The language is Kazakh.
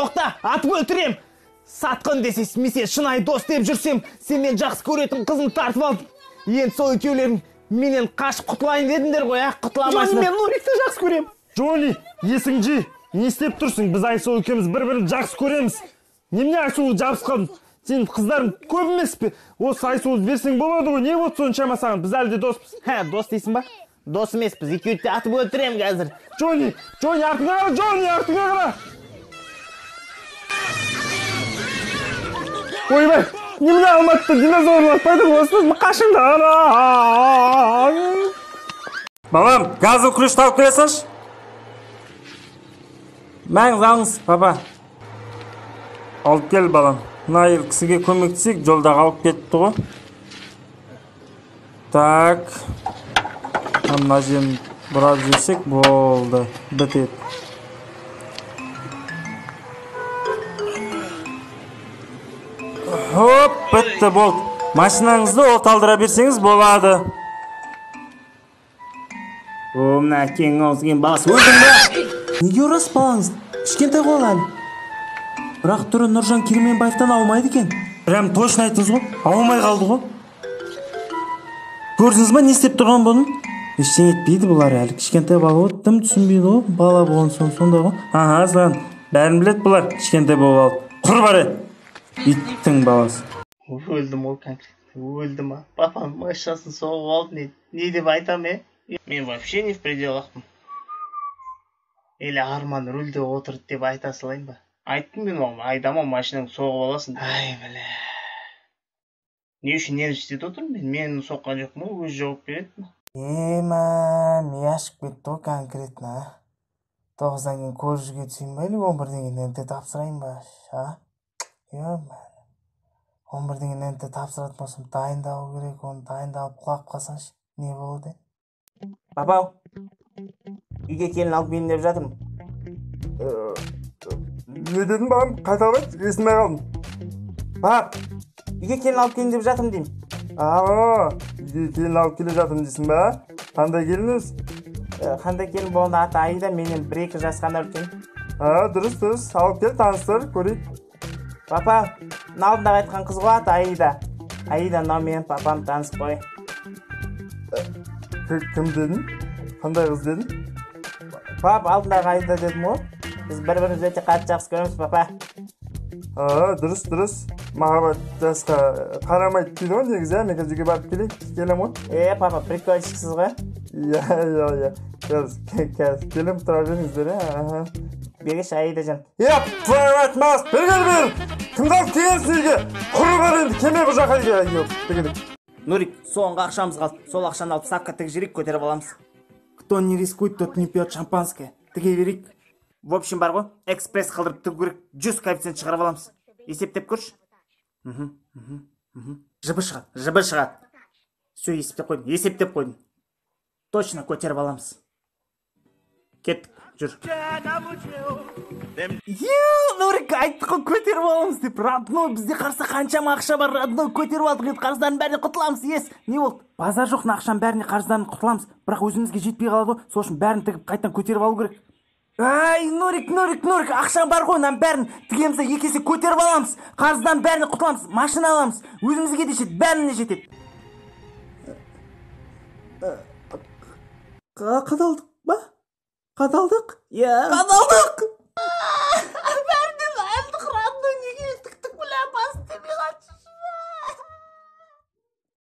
Тоқта, атып өлтірем. Сатқын десес, мен сен шынайы дос деп жүрсем, сен мен жақсы көретін қызын тартып алдың. Енді сол екеулерің менен қашып құтылайын дедіңдер ғой, а? Құтыламайсыңдар. Джонни, мен Нурикті жақсы көрем. Джонни, есің жи. Не істеп тұрсың? Біз Айсұлу екеуміз бір-бірін жақсы көреміз. Немене Айсұлу жабысып қалдың? Сенің қыздарың көп емес пе? Осы Айсұлуды берсең болады ғой. Не болды соншама саған? Біз әлі де доспыз. Хә, дос дейсің ба? Дос емеспіз. Екеуді де атып өлтірем қазір. Джонни, Джонни, артыңа қара, Джонни, артыңа қара. Ойбай, немене Алматыда динозаврлар пайда болсын? Қашыңдар. Балам, газы ключ тауып келе салшы. Мәңіз алыңыз, папа. Алып кел, балам. Мына әйел кісіге көмектесейік, жолда қалып кетті ғой. Так. Мына жерін бұрап жіберсек болды, бітеді. Хоп, бітті, болды. Машинаңызды оталдыра берсеңіз болады. О, мына әкеңнің аузы келген баласы өлдің бе? Неге ұрасыз балаңызды? Кішкентай ғой әлі. Бірақ түрі Нұржан Керменбаевтан аумайды екен. Прям точно айттыңыз ғой, аумай қалды ғой. Көрдіңіз ба, не істеп тұрған бұның? Ештеңе етпейді бұлар әлі. Кішкентай бала ғой, тым түсінбейді ғой. Бала болған соң сондай ғой. Аха, Аслан, бәрін біледі бұлар, кішкентай болып алып. Құр бар еді. Иттің баласы. Өлдім ғой, конкретно. Өлдім, а. Папам машинасын соғып алды, не деп айтам, е? Мен вообще не в пределахпын. Или Арман рульде отырды деп айта салайын ба? Айттым мен оған, айдама, машинаңды соғып аласың. Ай, бля. Не үшін нені істетіп отырмын мен? Мен соққан жоқпын ғой, өзі жауап береді. Ема, ми ашып кетті ғой конкретно, а? 9-дан кейін колледжге түсейін ба, или 11-ден кейін НТ тапсырайын ба, а? Ема, 11-ден кейін НТ тапсыратын болсам, дайындалу керек, оны дайындалып құлап қалсаңшы, не болады? Папау, үйге келін алып келейін деп жатырмын. Не дедің балам? Қайталап айт, естімей қалдым. Пап, үйге келін алып келейін деп жатырмын деймін. Аа, үйге келін алып келе жатырмын дейсің ба? Қандай келін өзі? Қандай келін болғанда аты Аида, менен 1-2 жас қана үлкен. Аа, дұрыс, дұрыс. Алып кел, таныстыр, көрейік. Папа, мына алдындағы айтқан қыз ғой аты Аида. Аида, мынау менің папам, танысып қой. Кім дедің? Қандай қыз дедің? Пап, алдындағы Аида дедім ғой. Біз бір-бірімізді өте қатты жақсы көреміз, папа. Аа, дұрыс, дұрыс. Махаббат жасқа қарамайды дейді ғой негізі, ә? Мен қазір үйге барып келейін, келем ғой. Е, папа, прикольчиксіз ғой. Иә, иә, иә. Қазір, келем, тұра беріңіздер, ә? Аха. Бергеш, Аида жан. Еп, твою мать, мас, бері кел, бері. Кімді алып келгенсің үйге? Құры бар енді, келме бұл жаққа үйге. Бері кел. Нурик, соңғы ақшамыз қалды. Сол ақшаны алып ставка тігіп жіберейік, көтеріп аламыз. Кто не рискует, тот не пьет шампанское. Тіге берейік. В общем, бар ғой, экспресс қылдырып тігу керек, 100 коэффициент шығарып аламыз. Есептеп көрші. Жыбы шығады, жыбы шығады. Все, есептеп қойдым, есептеп қойдым. Точно көтеріп аламыз. Кеттік, жүр. Ю, Нурик, айттық қой, көтеріп аламыз деп. Родной, бізде қарсы қаншама ақша бар, родной, көтеріп алдық, енді қарыздардың бәрінен құтыламыз. Ес, не болды? Базар жоқ, мына ақшаның бәріне қарыздан құтыламыз, бірақ өзімізге жетпей қалады ғой, сол үшін бәрін тігіп қайтадан көтеріп алу керек. Ай, Нурик, Нурик, Нурик, ақшам бар ғой, мынаның бәрін тігеміз де екі есе көтеріп аламыз, қарыздан бәріне құтыламыз, машина аламыз, өзімізге де жетеді, бәріне жетеді. Қадалдық ба? Қадалдық? Иә. Қадалдық!